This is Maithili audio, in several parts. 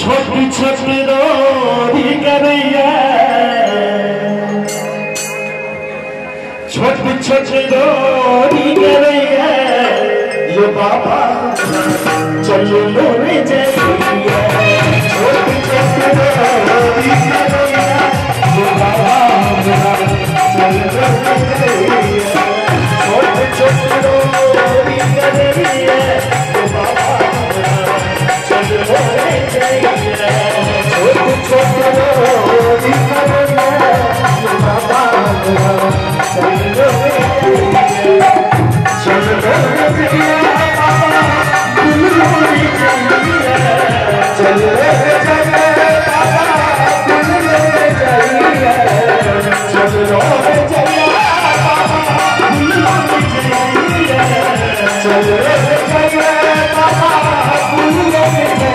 छोटी छोटी रोरी करैया, छोटी छोटी रोरी करैया, यो बाबा चलो रे जइया। छोटी छोटी रोरी करैया, यो बाबा चलो रे जइया। छोटी छोटी रोरी करैया, यो बाबा चलो रे जइया। छोटी छोटी रोरी करैया, यो बाबा चलो रे जइया। चलो रे जइया बाबा चलो रे जइया। चलो रे जइया बाबा चलो रे जइया। चलो रे जइया बाबा चलो रे जइया। चलो रे जइया बाबा चलो रे जइया।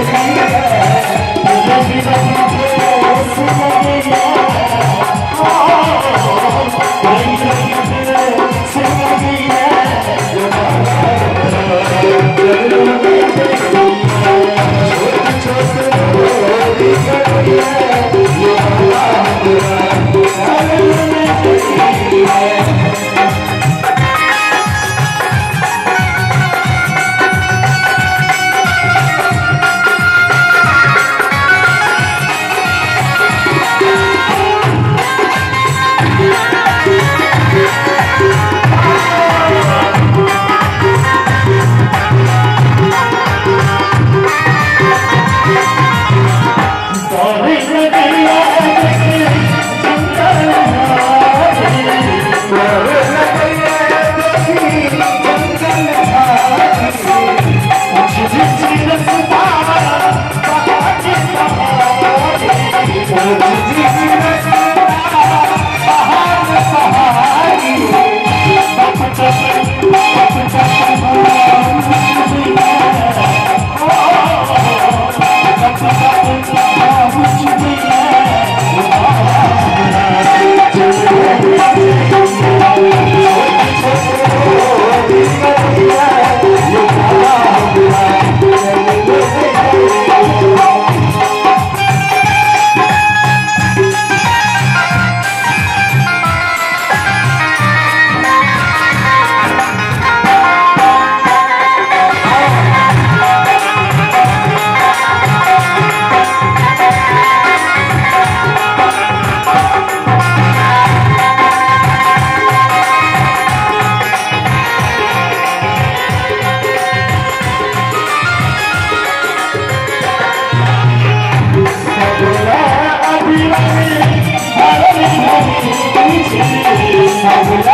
Thank you.